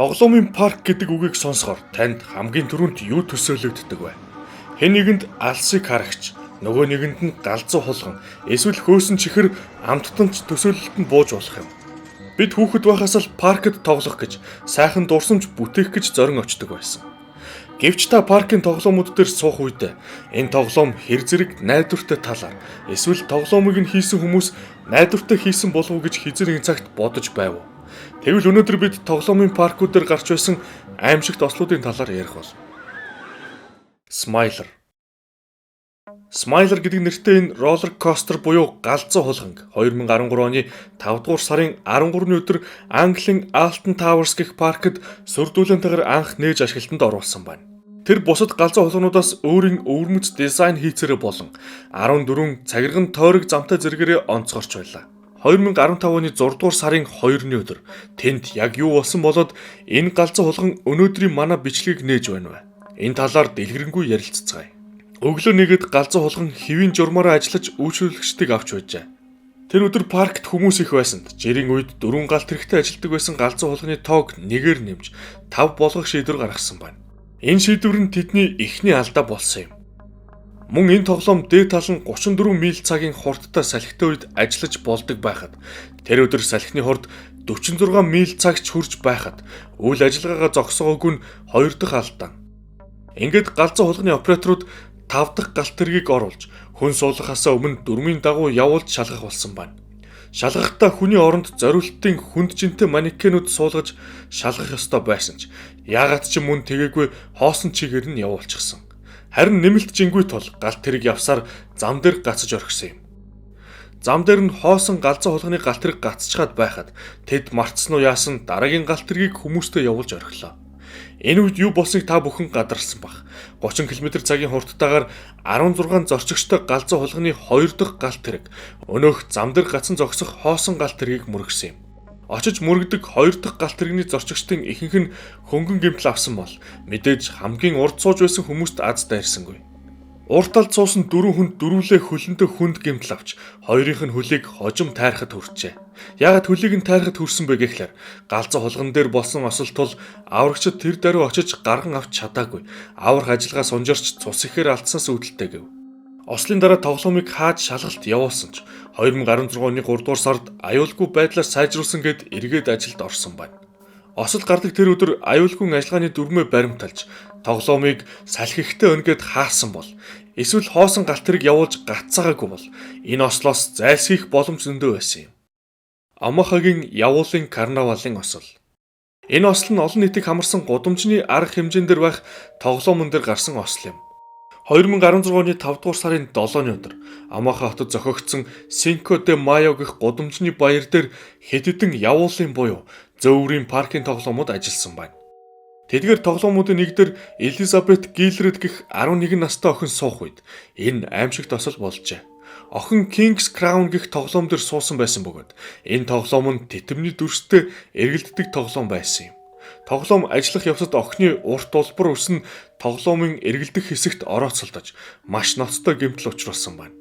Тоглоомын парк гэдэг үгийг сонсохоор танд хамгийн түрүүнд юу төсөөлөгддөг вэ? Хэн нэгэнд алсыг харагч, нөгөө нэгэнд нь галзуу хулган, эсвэл хөөсөн чихэр амттанч төсөөлөлтөнд бууж болох юм. Бид хүүхэд байхаас л паркт тоглох гэж, сайхан дурсамж бүтээх гэж зорин очдог байсан. Гэвч та паркын тоглоомууд дээр суух үед энэ тоглоом хэр зэрэг найдвартай талаар эсвэл тоглоомыг нь хийсэн хүмүүс найдвартай хийсэн болов уу гэж хэзээ нэгэн цагт бодож байв уу? Тэгвэл өнөөдөр бид тоглоомын паркууд дээр гарч байсан аймшигт ослуудын талаар ярих бол. Smiler. Smiler гэдэг нэртэй энэ roller coaster буюу галзуу хулганг 2013 оны 5 дугаар сарын 13-ны өдөр Английн Alton Towers гэх паркт сүрдүүлэнтэйгээр анх нээж ашиглалтанд оруулсан байна. Тэр бусад галзуу хулгануудаас өөрийн өвөрмөц дизайн хийцээрээ болон 14 цагирган тойрог замтай зэргээрээ онцгорч байлаа. 2015 оны 6 дугаар сарын 2-ны өдөр тэнд яг юу болсон болоод энэ галзуу хулган өнөөдрийн манай бичлэгийг нээж байна вэ? Энэ талаар дэлгэрэнгүй ярилцацгаая. Өглөө нэгэд галзуу хулган хэвийн журмаараа ажиллаж үйлчлүүлэгчдийг авч байжээ. Тэр өдөр паркт хүмүүс их байсанд жирийн үед дөрвөн галт тэрэгтэй ажилладаг байсан галзуу хулганы тоог нэгээр нэмж тав болгох шийдвэр гаргасан байна. Энэ шийдвэр нь тэдний эхний алдаа болсон юм. Мөн энэ тоглоом дээд тал нь 34 миль цагийн хурдтай салхитай үед ажиллаж болдог байхад тэр өдөр салхины хурд 46 миль цагт хүрч байхад үйл ажиллагаагаа зогсоогоогүй нь хоёр дахь алдаа. Ингээд галзуу хулганы операторууд тав дахь галт тэргийг оруулж хүн суулгахаасаа өмнө дүрмийн дагуу явуулж шалгах болсон байна. Шалгахдаа хүний оронд зориултын хүнд жинтэй манекенүүд суулгаж шалгах ёстой байсан ч яагаад ч мөн тэгээгүй хоосон чигээр нь явуулчихсан. Харин нэмэлт жингүй тул галт тэрэг явсаар зам дээр гацаж орхисон юм. Зам дээр нь хоосон галзуу хулганы галт тэрэг гацчхаад байхад тэд мартсан уу яасан дараагийн галт тэргийг хүмүүстэй явуулж орхилоо. Энэ үед юу болсныг та бүхэн гадарсан бах. 30 км цагийн хурдтайгаар 16 зорчигчтой галзуу хулганы 2 дахь галт тэрэг өнөөх зам дээр гацсан зогсох хоосон галт тэргийг мөргөсөн юм. Очиж мөргөдөг 2 дахь галт тэрэгний зорчигчдын ихэнх нь хөнгөн гэмтэл авсан бол мэдээж хамгийн урд сууж байсан хүмүүст аз дайрсангүй. Урд талд суусан дөрвөн хүн дөрвөлээ хөлөндөө хүнд гэмтэл авч хоёрынх нь хөлийг хожим тайрахад хүрчээ. Яагаад хөлийг нь тайрахад хүрсэн бэ гэхлээр галзуу хулган дээр болсон осол тул аврагчид тэр даруй очиж гарган авч чадаагүй. Аврах ажиллагаа сунжирч цус ихээр алдсанаас үүдэлтэй гэв. Ослын дараа тоглоомыг хааж шалгалт явуулсан ч 2016 оны 3 дугаар сард аюулгүй байдлаар сайжруулсан гээд эргээд ажилд орсон байна. Осол гардаг тэр өдөр аюулгүй ажиллагааны дүрмээ баримталж тоглоомыг салхи ихтэй өнгээд хаасан бол эсвэл хоосон галт тэрэг явуулж гацаагаагүй бол энэ ослоос зайлсхийх боломж зөндөө байсан юм. Омахагийн явуулын карнавалын осол. Энэ осол нь олон нийтийг хамарсан гудамжны арга хэмжээн дээр байх тоглоомон дээр гарсан осол юм. 2016 оны 5 дугаар сарын 7-ны өдөр Омаха хотод зохиогдсон Cinco de Mayo гэх гудамжны баяр дээр хэд хэдэн явуулын буюу зөөврийн паркын тоглоомууд ажилласан байна. Тэдгээр тоглоомуудын нэг дээр Элизабет Гилред гэх 11 настай охин суух үед энэ аймшигт осол болжээ. Охин King's Crown гэх тоглоом дээр суусан байсан бөгөөд энэ тоглоом нь тэтэмний дүрстэй эргэлддэг тоглоом байсан юм. Тоглоом ажиллах явцад охины урт улбар үс нь тоглоомын эргэлдэх хэсэгт орооцолдож маш ноцтой гэмтэл учруулсан байна.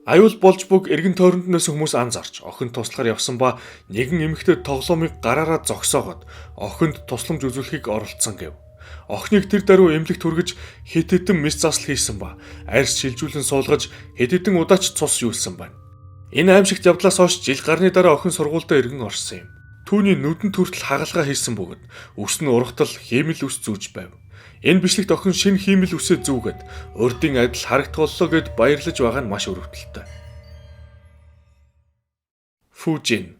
Аюул болж бүг эргэн тойронд нь байсан хүмүүс анзаарч охин туслахаар явсан ба нэгэн эмэгтэй тоглоомыг гараараа зогсоогоод охинд тусламж үзүүлэхийг оролдсон гэв. Охиныг тэр даруй эмнэлэгт хүргэж хэд хэдэн мэс засал хийсэн ба арьс шилжүүлэн суулгаж хэд хэдэн удаач цус юулсан байна. Энэ аймшигт явдлаас хойш жил гарны дараа охин сургуульдаа эргэн орсон юм. Түүний нүдэнд хүртэл хагалгаа хийсэн бөгөөд үс нь ургатал хиймэл үс зүүж байв. Энэ бичлэгт охин шинэ хиймэл үсээ зүүгээд урдын адил харагдах боллоо гээд баярлаж байгаа нь маш өрөвдөлттэй. Фужин.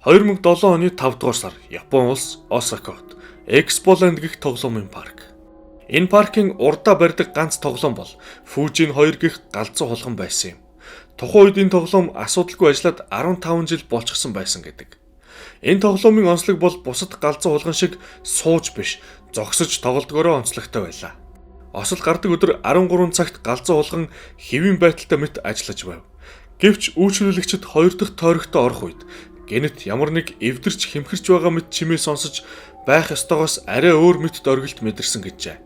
2007 оны 5 дугаар сар Япон улс, Осака хот, Эксполанд гэх тоглоомын парк. Энэ паркийн урдаа барьдаг ганц тоглоом бол Фужин 2 гэх галзуу хулган байсан юм. Тухайн үед энэ тоглоом асуудалгүй ажиллаад 15 жил болчихсон байсан гэдэг. Энэ тоглоомын онцлог бол бусад галзуу хулган шиг сууж биш, зогсож тоглодгоороо онцлогтой байлаа. Осол гардаг өдөр 13 цагт галзуу хулган хэвийн байдалтай мэт ажиллаж байв. Гэвч үйлчлүүлэгчид хоёр дахь тойрогтой орох үед гэнэт ямар нэг эвдэрч хэмхэрч байгаа мэт чимээ сонсож байх ёстойгоос арай өөр мэт дөргөлт мэдэрсэн гэжээ.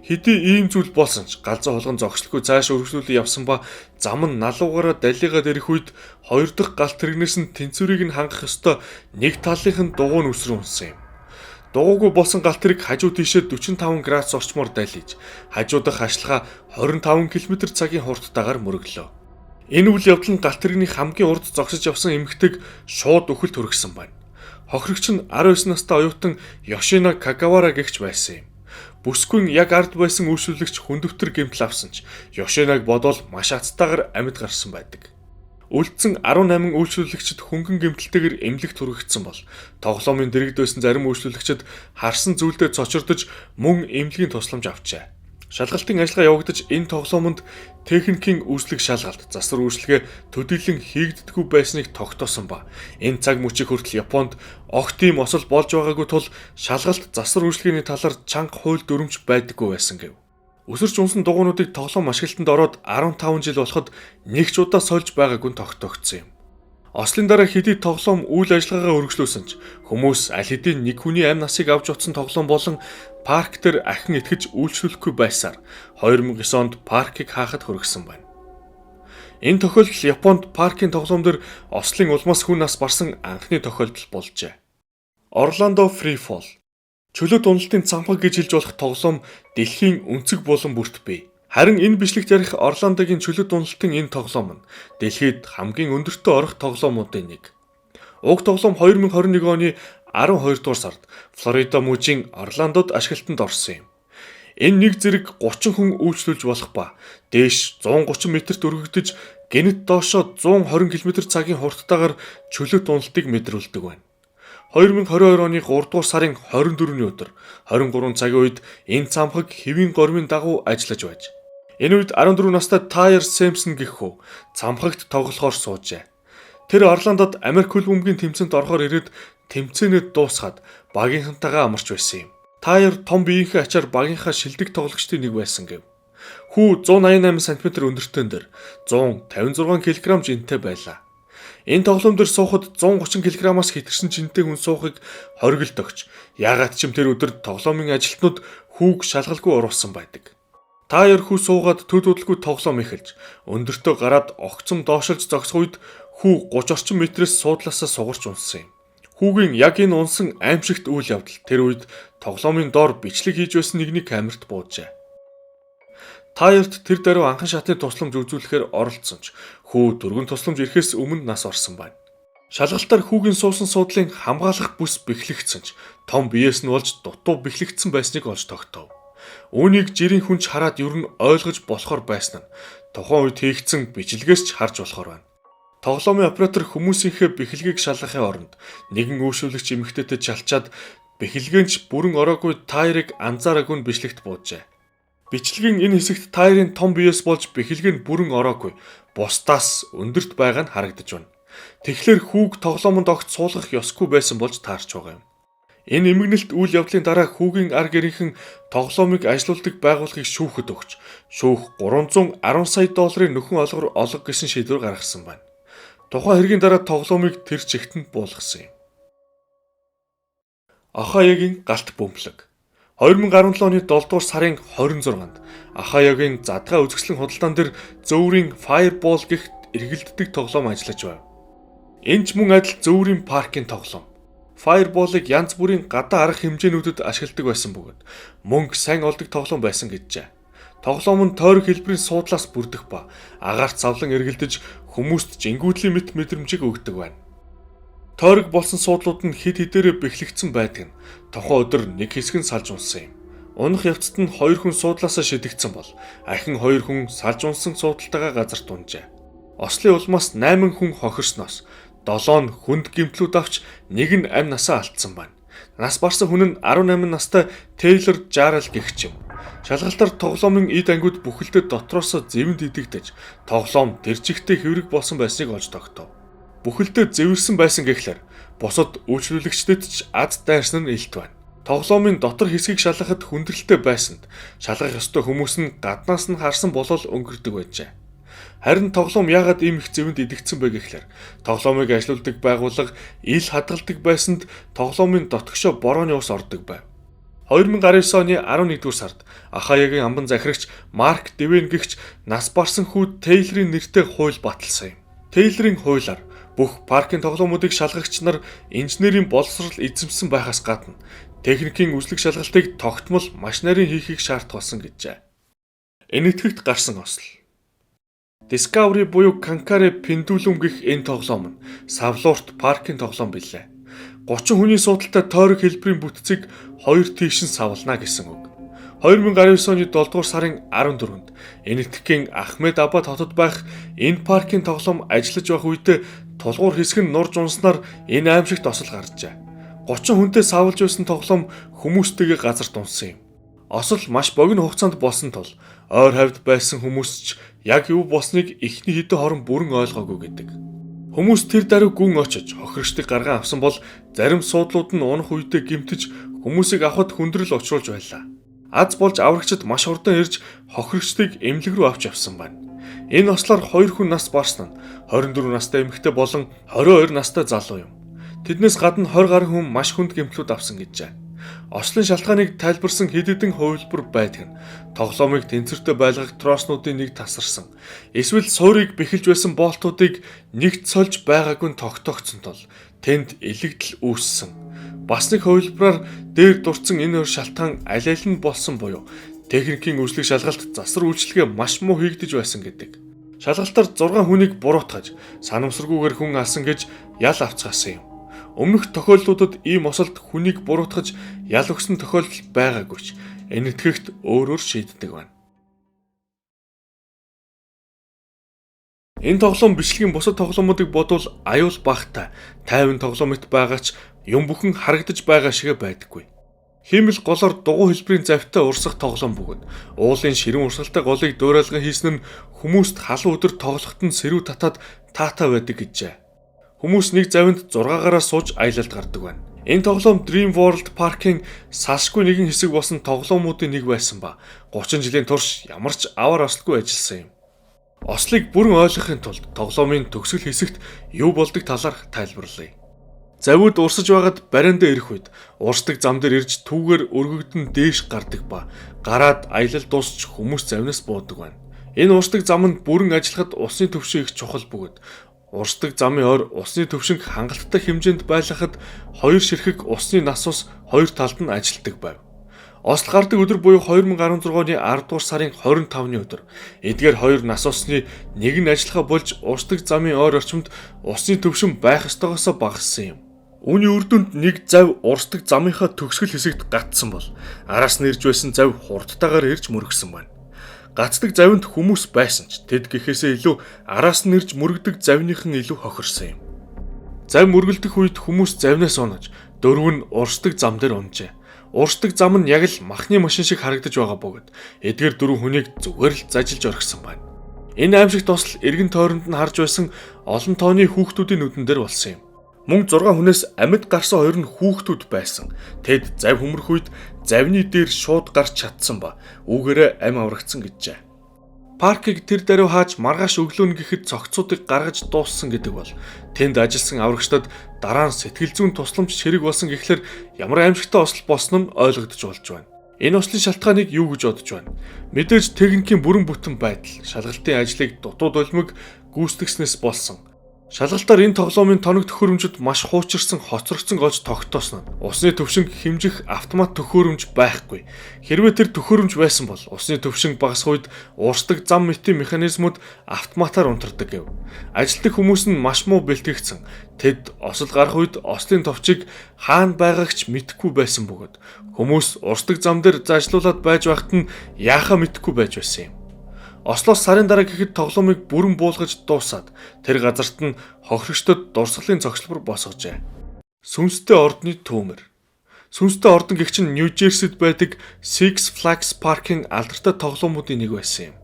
Хэдий ийм зүйл болсон ч галзуу хулган зогслогүй цааш өргөжлүүлэн явсан ба зам нь налуугаараа далигаад ирэх үед хоёр дахь галт тэрэгнээс нь тэнцвэрийг нь хангах ёстой нэг талынх нь дугуй нь үсрэн унсан юм. Дугуйгүй болсон галт тэрэг хажуу тийшээ 45 градус орчмоор дайлж, хажуудах хашлага 25 км цагийн хурдтайгаар мөрөглөө. Энэ үйл явдал нь галт тэрэгний хамгийн урд зогсож явсан эмэгтэйг шууд үхэлд хүргэсэн байна. Хохирогч нь 19 настай оюутан Йошино Кагавара гэгч байсан юм. Бүсгүй нь яг ард байсан үйлчлүүлэгч хүндөвтөр гэмтэл авсан ч Йошиног бодвол маш азтайгаар амьд гарсан байдаг. Үлдсэн 18 үйлчлүүлэгчид хөнгөн гэмтэлтэйгээр эмнэлэгт хүргэгдсэн бол тоглоомын дэргэд байсан зарим үйлчлүүлэгчид харсан зүйлдээ цочирдож мөн эмнэлгийн тусламж авчээ. Шалгалтын ажиллагаа явагдаж, энэ тоглоомонд техникийн үйлчлэг шалгалт, засвар үйлчилгээ төдийлөн хийгддэггүй байсныг тогтоосон ба энэ цаг мөчийг хүртэл Японд огт ийм осол болж байгаагүй тул шалгалт, засвар үйлчилгээний талаар чанга хууль дүрэмж байдаггүй байсан гэв. Өсөрч унсан дугуйнуудыг тоглоом ашиглалтанд ороод 15 жил болоход нэг ч удаа сольж байгаагүй нь тогтоогдсон юм. Ослын дараа хэдий тоглоом үйл ажиллагаагаа өргөжлүүлсэн ч хүмүүс аль хэдийн нэг хүний амь насыг авч утсан тоглоом болон парк дээр ахин итгэж үйлчлүүлэхгүй байсаар 2009 онд паркийг хаахад хүргэсэн байна. Энэ тохиолдол Японд паркийн тоглоом дээр ослын улмаас хүн нас барсан анхны тохиолдол болжээ. Орландо Free Fall. Чөлөөт уналтын цамхаг гэж хэлж болох тоглоом дэлхийн өнцөг булан бүрт бий. Харин энэ бичлэгт ярих Орландогийн чөлөөт уналтын энэ тоглоом нь дэлхийд хамгийн өндөртөө орох тоглоомуудын нэг. Уг тоглоом 2021 оны 12 дугаар сард Флорида мужийн Орландод ашиглалтанд орсон юм. Энэ нэг зэрэг 30 хүн үйлчлүүлж болох ба дээш 130 метрт өргөгдөж, гэнэт доошоо 120 км цагийн хурдтайгаар чөлөөт уналтыг мэдрүүлдэг байна. 2022 оны 3 дугаар сарын 24-ний өдөр 23 цагийн үед энэ цамхаг хэвийн гормын дагуу ажиллаж байж. Энэ үед 14 настай Тайер Сэмпсон гэх хүү цамхагт тоглохоор суужээ. Тэр Орландод Америк хөл бөмбөгийн тэмцээнд орохоор ирээд, тэмцээнээ дуусгаад багийнхантайгаа амарч байсан юм. Тайер том биеийнхээ ачаар багийнхаа шилдэг тоглогчдын нэг байсан гэв. Хүү 188 см өндөртөн дээр 156 кг жинтэй байлаа. Энэ тоглоом дээр суухад 130 кг-аас хэтэрсэн жинтэй хүн суухыг хориглоод өгч. Яагаад ч юм тэр өдөр тоглоомын ажилтнууд хүүг шалгалгүй оруулсан байдаг. Тайер хүү суугаад төд удалгүй тоглоом эхэлж, өндөртөө гараад огцом доошилж зогсох үед хүү 30 орчим метрээс суудлаасаа сугарч унсан юм. Хүүгийн яг энэ унсан аймшигт үйл явдал тэр үед тоглоомын доор бичлэг хийж байсан нэгний камерт буужээ. Тайерт тэр даруй анхан шатны тусламж үзүүлэхээр оролдсон ч хүү түргэн тусламж ирэхээс өмнө нас барсан байна. Шалгалтаар хүүгийн суусан суудлын хамгаалах бүс бэхлэгдсэн ч том биеэс нь болж дутуу бэхлэгдсэн байсныг олж тогтоов. Үүнийг жирийн хүн ч хараад ер нь ойлгож болохоор байсан нь тухайн үед хийгдсэн бичлэгээс ч харж болохоор байна. Тоглоомын оператор хүмүүсийнхээ бэхлэгийг шалгахын оронд нэгэн үйлчлүүлэгч эмэгтэйтэй чалчаад, бэхэлгээ нь ч бүрэн ороогүй Тайрыг анзаараагүй нь бичлэгт буужээ. Бичлэгийн энэ хэсэгт Тайрын том биеэс болж бэхэлгээ нь бүрэн ороогүй, бусдаас өндөрт байгаа нь харагдаж байна. Тэгэхээр хүүг тоглоомонд огт суулгах ёсгүй байсан болж таарч байгаа юм. Энэ эмгэнэлт үйл явдлын дараа хүүгийн ар гэрийнхэн тоглоомыг ажилуулдаг байгууллагыг шүүхэд өгч, шүүх 310 сая долларын нөхөн олгор олго гэсэн шийдвэр гаргасан байна. Тухайн хэргийн дараа тоглоомыг тэр чигт нь буулгасан юм. Охайогийн галт бөмбөлөг. 2017 оны 7 дугаар сарын 26-нд Охайогийн задгай үзэсгэлэн худалдаан дээр зөөврийн Fireball гэх эргэлддэг тоглоом ажиллаж байв. Энэ ч мөн адил зөөврийн паркийн тоглоом. Fireball-ыг янз бүрийн гадаа арга хэмжээнүүдэд ашигладаг байсан бөгөөд мөнгө сайн олдог тоглоом байсан гэжээ. Тоглоом нь тойрог хэлбэрийн суудлаас бүрдэх ба агаарт савлан эргэлдэж, хүмүүст жингүүдлийн мэт мэдрэмжийг өгдөг байна. Тойрог болсон суудлууд нь хэд хэдээрээ бэхлэгдсэн байдаг нь тухайн өдөр нэг хэсэг нь салж унсан юм. Унах явцад нь хоёр хүн суудлаасаа шидэгдсэн бол ахин хоёр хүн салж унсан суудалтайгаа газарт унжээ. Ослын улмаас 8 хүн хохирсноос 7 нь хүнд гэмтлүүд авч, нэг нь амь насаа алдсан байна. Нас барсан хүн нь 18 настай Тейлор Жарал гэгч юм. Шалгалтаар тоглоомын эд ангиуд бүхэлдээ дотроосоо зэвэнд идэгдэж, тоглоом тэр чигтээ хэврэг болсон байсныг олж тогтов. Бүхэлдээ зэвэрсэн байсан гэхлээр бусад үйлчлүүлэгчдэд ч аз дайрсан нь илт байна. Тоглоомын дотор хэсгийг шалгахад хүндрэлтэй байсанд шалгах ёстой хүмүүс нь гаднаас нь харсан болол өнгөрдөг байжээ. Харин тоглоом яагаад ийм их зэвэнд идэгдсэн бэ гэхлээр тоглоомыг ажилуулдаг байгууллага ил хадгалдаг байсанд тоглоомын дотгошоо борооны ус ордог байв. 2019 оны 11-р сард Охайогийн амбан захирагч Марк Девен гэгч нас барсан хүү Тейлорын нэртэй хууль баталсан юм. Тейлорын хуулиар бүх паркын тоглоомуудыг шалгагч нар инженерийн боловсрол эзэмсэн байхаас гадна Техникийн үзлэг шалгалтыг тогтмол маш нарийн хийхийг шаардах болсон гэжээ. Энэтхэгт гарсан осол. Discovery буюу Kankare Pendulum гэх энэ тоглоом нь савлуурт паркийн тоглоом билээ. 30 хүний суудалтай тойрог хэлбэрийн бүтцийг хоёр тийш нь савлана гэсэн үг. 2019 оны 7 дугаар сарын 14-нд Энэтхэгийн Ахмед Абад хотод байх энэ паркийн тоглоом ажиллаж байх үедээ тулгуур хэсэг нь нурж унснаар энэ аимшигт осол гарчээ. 30 хүнтэй савлж байсан тоглоом хүмүүстэйгээ газарт унсан юм. Осол маш богино хугацаанд болсон тул ойр хавьд байсан хүмүүс ч яг юу болсныг эхний хэдэн хорон бүрэн ойлгоогүй гэдэг. Хүмүүс тэр даруй гүн очиж хохирогчдыг гарган авсан бол зарим суудлууд нь унах үедээ гэмтэж хүмүүсийг авахд хүндрэл учруулж байлаа. Аз болж аврагчид маш хурдан ирж хохирогчдыг эмнэлэг рүү авч явсан байна. Энэ ослоор 2 хүн нас барсан нь 24 настай эмэгтэй болон 22 настай залуу юм. Тэднээс гадна 20 гаруй хүн маш хүнд гэмтлүүд авсан гэжээ. Ослын шалтгааныг тайлбарсан хэд хэдэн хувилбар байдаг нь тоглоомыг тэнцвэртэй байлгах троснуудын нэг тасарсан. Эсвэл суурийг бэхэлж байсан болтуудыг нэгт сольж байгаагүй нь тогтоогдсон тул тэнд илэгдэл үүссэн. Бас нэг хувилбараар дээр дурдсан энэ хоёр шалтгаан аль аль нь болсон буюу техникийн үзлэг шалгалт засвар үйлчилгээ маш муу хийгдэж байсан гэдэг. Шалгалтаар 6 хүнийг буруутгаж санамсаргүйгээр хүн алсан гэж ял авцгаасан юм. Өмнөх тохиолдлуудад ийм осолд хүнийг буруутгаж ял өгсөн тохиолдол байгаагүй ч Энэтхэгт өөрөөр шийддэг байна. Энэ тоглоом бичлэгийн бусад тоглоомуудыг бодвол аюул багатай, тайван тоглоом мэт байгаа ч юм бүхэн харагдаж байгаа шигэ байдаггүй. Хиймэл голоор дугуй хэлбэрийн завтай урсах тоглоом бөгөөд уулын ширүүн урсгалтай голыг дуурайлган хийсэн нь хүмүүст халуун өдөр тоглоход нь сэрүү татаад таатай байдаг гэжээ. Хүмүүс нэг завинд 6-аараа сууж аялалд гардаг байна. Энэ тоглоом Dream World Park-ийн салшгүй нэгэн хэсэг болсон тоглоомуудын нэг байсан ба 30 жилийн турш ямар ч аваар ослгүй ажилласан юм. Ослыг бүрэн ойлгохын тулд тоглоомын төгсгөл хэсэгт юу болдог талаар тайлбарлая. Завиуд урсаж байгаад бариандаа ирэх үед урсдаг зам дээр ирж түүгээр өргөгдөн дээш гардаг ба гараад аялал дуусч хүмүүс завнаас буудаг байна. Энэ урсдаг зам нь бүрэн ажиллахад усны түвшин их чухал бөгөөд урсдаг замын ойр усны түвшинг хангалттай хэмжээнд байлгахад хоёр ширхэг усны насос хоёр талд нь ажилладаг байв. Осол гардаг өдөр буюу 2016 оны 10 дугаар сарын 25-ны өдөр эдгээр хоёр насосны нэг нь ажиллахаа болж урсдаг замын ойр орчимд усны түвшин байх ёстойгоос багассан юм. Үүний үр дүнд нэг зав урсдаг замынхаа төгсгөл хэсэгт гатсан бол араас нь ирж байсан зав хурдтайгаар ирж мөргөсөн байна. Гацдаг завинд хүмүүс байсан ч тэд гэхээсээ илүү араас нь ирж мөргөдөг завныхан илүү хохирсон юм. Зав мөргөлдөх үед хүмүүс завнаас унаж дөрөв нь урсдаг зам дээр унжээ. Урсдаг зам нь яг л махны машин шиг харагдаж байгаа бөгөөд эдгээр дөрвөн хүнийг зүгээр л зажилж орхисон байна. Энэ аимшигт осол эргэн тойронд нь харж байсан олон тооны хүүхдүүдийн нүдэн дээр болсон юм. Мөн 6 хүнээс амьд гарсан хоёр нь хүүхдүүд байсан. Тэд зав хөмрөх үед завны дээр шууд гарч чадсан ба үүгээрээ амь аврагдсан гэжээ. Паркийг тэр даруй хааж маргааш өглөөнө гэхэд цогцуудыг гаргаж дууссан гэдэг бол тэнд ажилласан аврагчдад дараа нь сэтгэл зүйн тусламж хэрэг болсон гэхлээр ямар аимшигтай осол болсон нь ойлгогдож болж байна. Энэ ослын шалтгааныг юу гэж бодож байна? Мэдээж техникийн бүрэн бүтэн байдал, шалгалтын ажлыг дутуу дулмиг гүйцэтгснээс болсон. Шалгалтаар энэ тоглоомын тоног төхөөрөмжид маш хуучирсан хоцрогдсон олж тогтоосон нь усны түвшинг хэмжих автомат төхөөрөмж байхгүй. Хэрвээ тэр төхөөрөмж байсан бол усны түвшинг багасах үед уурсдаг зам мэтийн механизмууд автоматар унтардаг гэв. Ажилтдаг хүмүүс нь маш муу бэлтгэгдсэн. Тэд осол гарах үед ослын товчийг хаана байгааг ч мэдэхгүй байсан бөгөөд хүмүүс урсдаг зам дээр зажлуулад байж байхад нь яахаа мэдэхгүй байж байсан юм. Ослоос сарын дараа гэхэд тоглоомыг бүрэн буулгаж дуусаад тэр газарт нь хохирогчдод дурсгалын зогсолбор босгожээ. Сүнстэй ордны түүмэр. Сүнстэй ордон гэх чинь Нью Жерсид байдаг Six Flags Park-ын алдартай тоглоомуудын нэг байсан юм.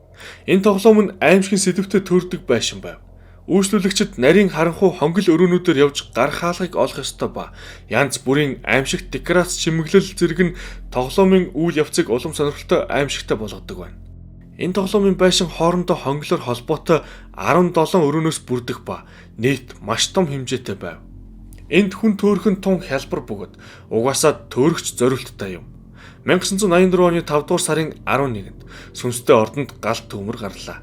Энэ тоглоом нь аимшигын сэдвтэй төрдөг байшин байв. Үйлчлүүлэгчид нарийн харанхуй хонгил өрөөнүүдээр явж гар хаалгыг олох ёстой ба янз бүрийн аимшигт декорац чимэглэл зэрэг нь тоглоомын үйл явцыг улам сонирхолтой аимшигтай болгодог байна. Энэ тоглоомын байшин хоорондоо хонглоор холбоотой 17 өрөөнөөс бүрдэх ба нийт маш том хэмжээтэй байв. Энд хүн төөрхөн тун хялбар бөгөөд угаасаа төөрөгч зориулттай юм. 1984 оны 5 дугаар сарын 11-нд сүнстэй ордонд гал төмөр гарлаа.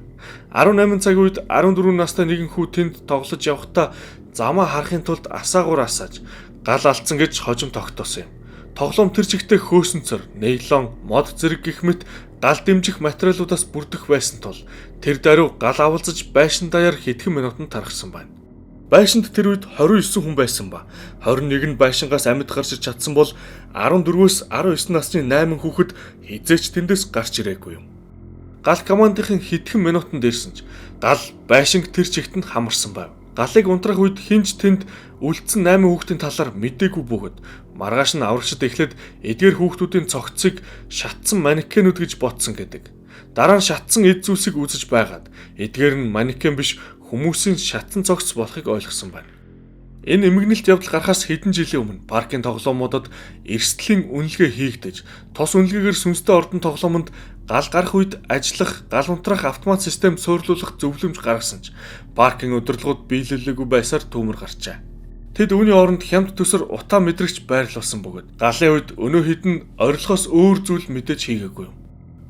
18 цаг үед 14 настай нэгэн хүү тэнд тоглож явахдаа замаа харахын тулд асаагуур асааж гал алдсан гэж хожим тогтоосон юм. Тоглоом тэр чигтээ хөөсөн цор, нейлон, мод зэрэг гэх мэт гал дэмжих материалуудаас бүрдэх байсан тул тэр даруй гал авалзаж байшин даяар хэдхэн минутанд тархсан байна. Байшинд тэр үед 29 хүн байсан ба 21 нь байшингаас амьд гарч ирж чадсан бол 14-өөс 19 насны 8 хүүхэд хэзээ ч тэндээс гарч ирээгүй юм. Гал командын хэдхэн минутанд ирсэн ч гал байшинг тэр чигт нь хамарсан байв. Галыг унтраах үед хэн ч тэнд үлдсэн 8 хүүхдийн талаар мдээгүй бөгөөд маргааш нь аврагчид эхлээд эдгээр хүүхдүүдийн цогцыг шатсан манекенүүд гэж бодсон гэдэг. Дараа нь шатсан эд зүйлсийг үзэж байгаад эдгээр нь манекен биш, хүмүүсийн шатсан цогц болохыг ойлгосон байна. Энэ эмгэнэлт явдал гарахаас хэдэн жилийн өмнө паркын тоглоомуудад эрсдлийн үнэлгээ хийгдэж, тус үнэлгээгээр сүнстэй ордон тоглоомонд гал гарах үед ажиллах, гал унтраах автомат систем суйрлуулах зөвлөмж гаргасан ч паркын удирдлагууд биелүүлээгүй байсаар түүмэр гарчээ. Тэд үүний оронд хямд төсөр утаа мэдрэгч байрлуулсан бөгөөд галын үед өнөө хэдэн орилохоос өөр зүйл мэдээж хийгээгүй юм.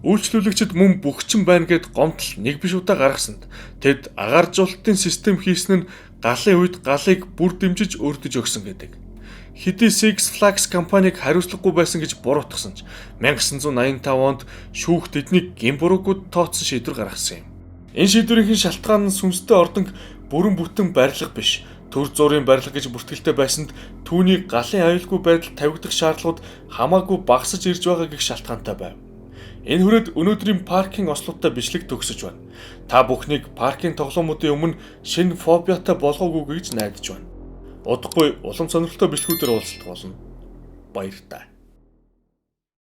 Үйлчлүүлэгчид мөн бөхчин байна гэд гомдол нэг биш удаа гаргасанд тэд агааржуулалтын систем хийсэн нь галын үед галыг бүр дэмжиж өрдөж өгсөн гэдэг. Хэдий Six Flags компаниг хариуцлагагүй байсан гэж буруутгасан ч 1985 онд шүүх тэднийг гэм буруугүйд тооцсон шийдвэр гаргасан юм. Энэ шийдвэрийн шалтгаан нь сүнстэй ордонг бүрэн бүтэн барилга биш, төр зуурын барилга гэж бүртгэлтэй байсанд түүний галын аюулгүй байдал тавигдах шаардлагууд хамаагүй багасж ирж байгаа гэх шалтгаантай байв. Энэ хүрээд өнөөдрийн паркийн ослуудтай бичлэг төгсөж байна. Та бүхнийг паркийн тоглоомуудын өмнө шинэ фобиатай болгоогүй гэж найдаж байна. Удахгүй улам сонирхолтой бичлэгүүдээр уулзалт болно. Баяртай.